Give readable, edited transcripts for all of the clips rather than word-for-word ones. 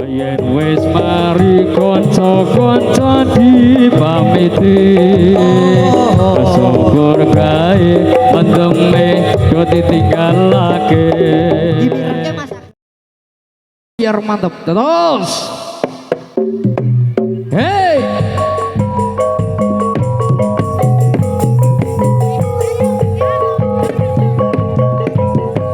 Yen wis mari kanca-kanca dipamiti, syukur gawe mendeme do ditinggalake. Dibirengke, Mas. Biar mantep terus. Hey,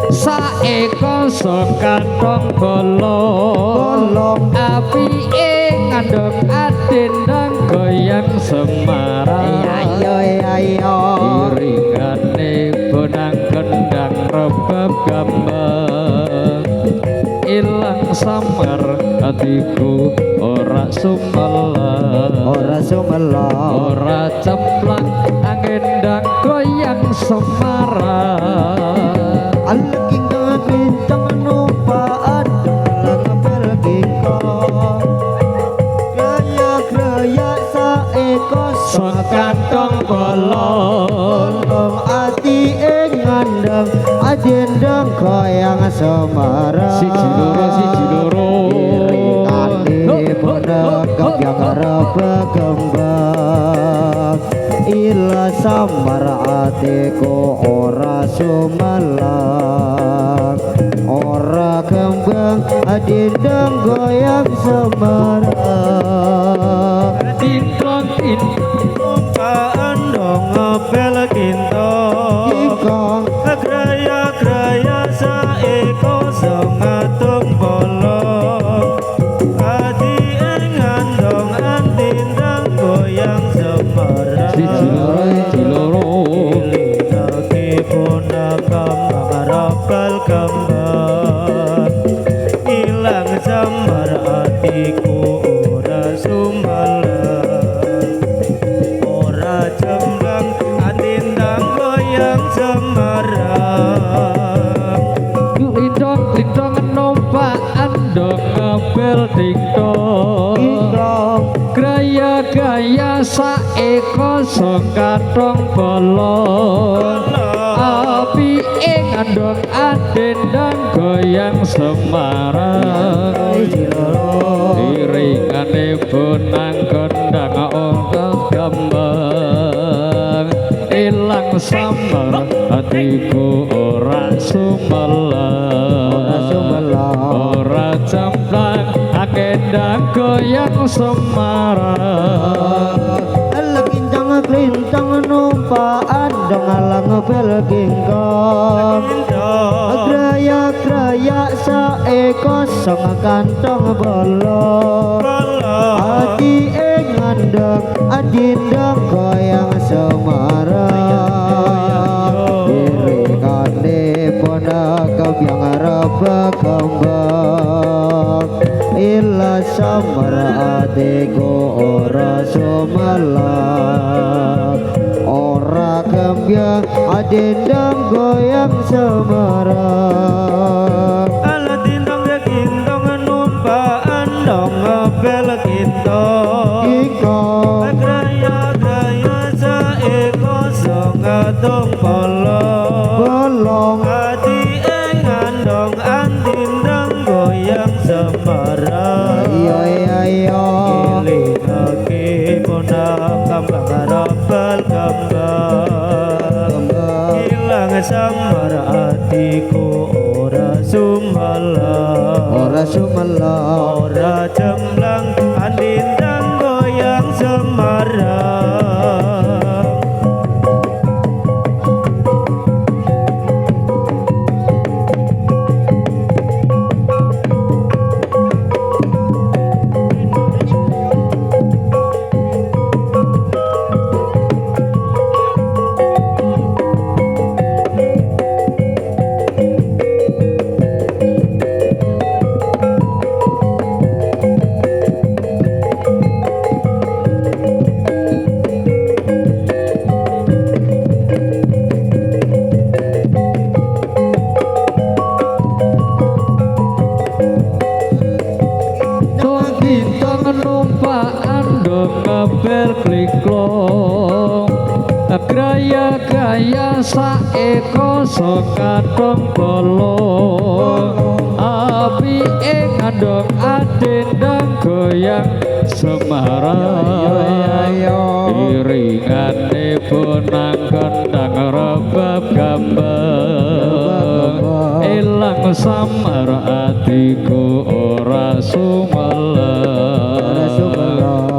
saeko sekantong bolong. Bolong. Apike ngandong adendang goyang Semarang. Ayo ayo. Iringane bonang kendang rebab gambang. Ilang samar atiku ora sumelang. Ora sumelang. Ora cemplang angendang goyang Semarang. Aleking kenceng numpak andong ngebel kingkong. Graya-graya saeko sekantong bolong. Bolong ati ing ngandeng adendeng goyang Semarang. Siji loro siji loro. Iringane bonek kebyang rebek kembang. Ila samar atiku ora sumelang. Ora kembang adendeng goyang Semarang. Dintong Numpak andong ngebel kintong. Kingkong. Graya-graya saeko sengatung bolong. Ati ing ngandong antindang goyang Semarang. Siji loro siji loro. Ilingake ponakam rebel kembang. Ilang samar atiku ora sumelang. Ora jemblang antindang goyang Semarang. Lintong lintong numpak andong ngebel dingdong. Kingkong. Graya gaya saeko sekantong bolong. Api ing andong adendang goyang Semarang. Siji loro. Iringane bonang kendang ora gambang. Ilang samar atiku ora sumelang. Ora sumelang. Ora cemplang akendang goyang Semarang. Lekincang klintang numpak andong alang ngebel kingkong. Graya-graya saeko kantong bolong. Ati ing ngandeng adindeng goyang Semarang. Iringane bonek kebyang rebek kembang. Ila samar atiku ora sumelang. Ora kembyang adindeng goyang Semarang. Ala tindong ya kintong numpak andong ngebel kintong. Kingkong. Graya-graya saeko sengatung bolong. Bolong. Ati ing ngandong antindang goyang Semarang. Iya iya iya. Ilingake bonang kambang rebel kembang. Ilang samar atiku ora sumelang. Ora sumelang. Ora jemblang andindang goyang Semarang. Tong numpak andong ngebel kliklong. Graya gaya saeko sekantong bolong. Api ing ngandong adendang goyang Semarang. Iringane bonang kendang rebab gambang. Ilang samar atiku ora sumelang.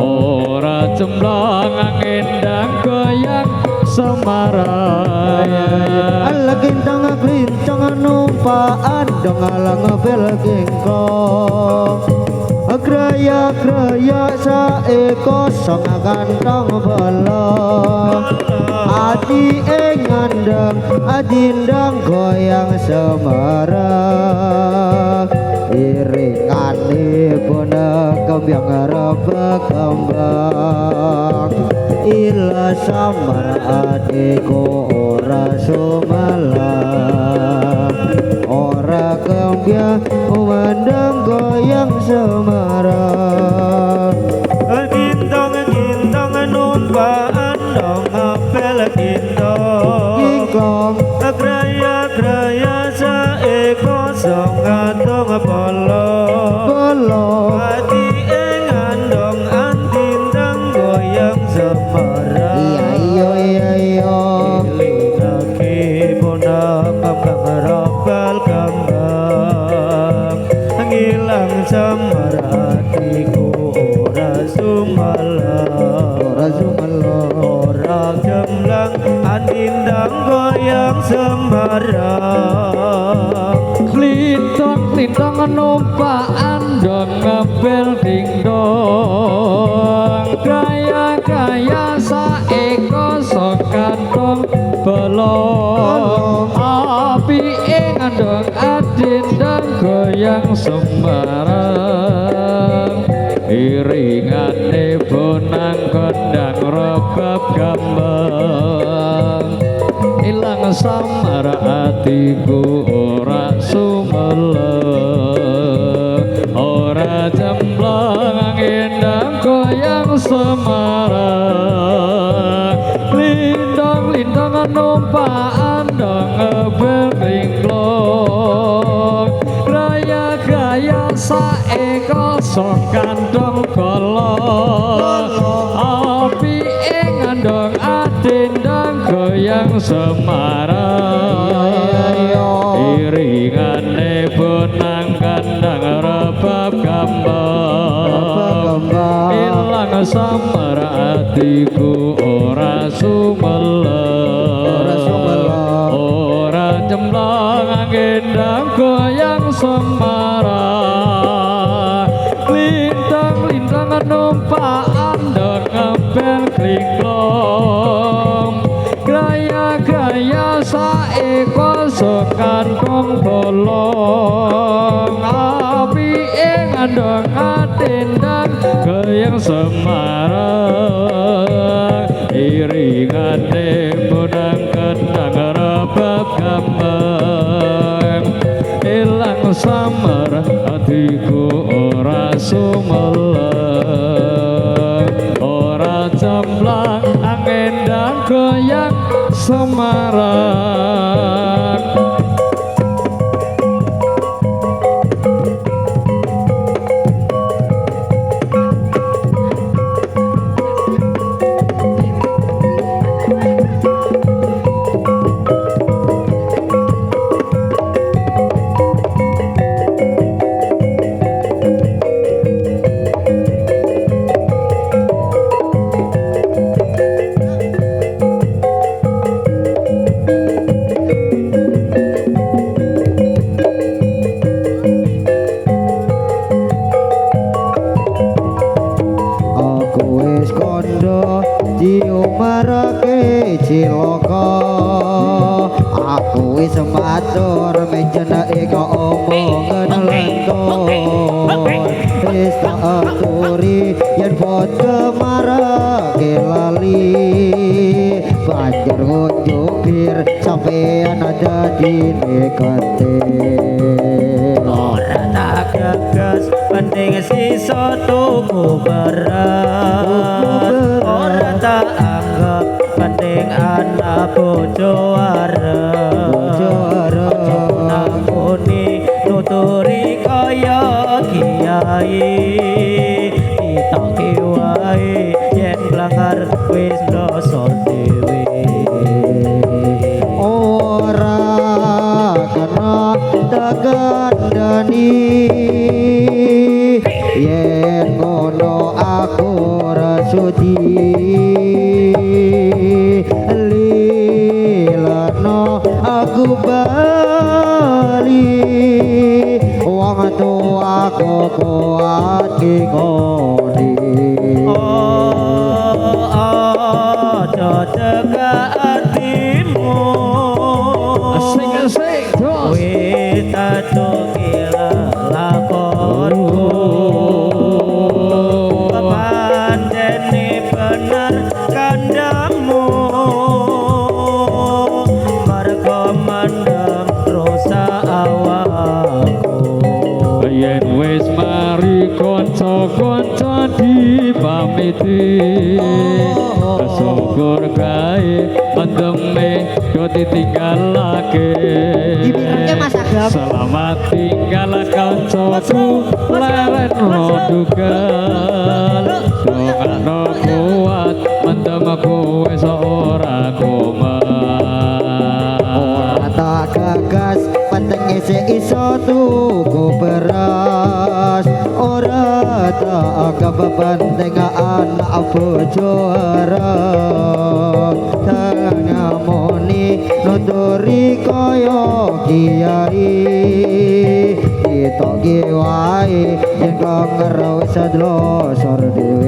Ora cemlang ngendang goyang Semarang. Ala gintang klincong numpaan dong ala ngebel kingkong. Graya-graya saeko song kantong bolong. Ati ing ngandeng adindang goyang Semarang. Iringane bonek kembyang rebek kembang. Ila samar atiku ora sumelang. Ora kembyang umandang goyang Semarang. Gintong-gintong numpaan dong ngapel gintong. Kingkong. Graya-graya saeko song katong bolong. Bolong. Ati ing ngandong antindang goyang Semarang. Iya iya iya iya. Ilingake bonang kembang rebal kembang. Ngilang samar atiku ora sumelang. Ora sumelang. Ora jemlang andindang goyang Semarang. Klintong-klintong numpaan dong ngebel dingdong. Gaya-gaya saeko sok kantong bolong. Api ing ngandong adindang goyang Semarang. Iringane bonang kondang rebab gambang. Ilang samar atiku ora sumelang. Ora jemlang endang goyang Semarang. Lindong-lindong numpaan dong ngebel ringklong. Graya-graya saeko sok kantong bolong. Api ing ngandong adendang goyang Semarang. Iringane bonang kandang rebab gambang. Ilang samar atiku ora sumelang. Ora cemlang ngendang goyang Semarang. Lintang-lintang numpaan dong ngebel klingklong. Graya-graya saeko sok kantong bolong. Api ing ngandong atendang goyang Semarang. Iringane bonang kendang rebab gambang. Ilang samar atiku ora sumelang. Ora cemplang angendang goyang Semarang. Aku wis kondo diumarake cilaka. Aku wis matur mejen ing omongan lentur. Wis tak aturi yen padha marake lali. Banjur ngunjukir sampeyan dadine kentir. Ora tak gagas penting sisa tuku beras. Ora tak anggap penting anak bojo arep. Nangoni nuturi kaya kiai. lali ditokke wae yen blanggar wis ndosor dhewe. Ora kena tekandani yen ngono aku ora sudi lilano aku bali wong tuaku kuat ngoni. Oh, aja cegah atimu. Asik asik jos. Wis tatuki lelakonku pancene bener kandhamu mergo mendem rusak awakku. Yen wis mari kanca-kanca dipamiti syukur gawe mendeme yo ditinggalake. Dimirengke Mas Agam. Selamat tinggal kancaku leren dugal dongakno kuat mendem kowe ora kumat. Ora tak gagas penting isih iso tuku beras. Ora tak anggap penting anak bojo arep ngamoni nuturi kaya kiai ditokke wae yen klenger wis dlosor dhewe.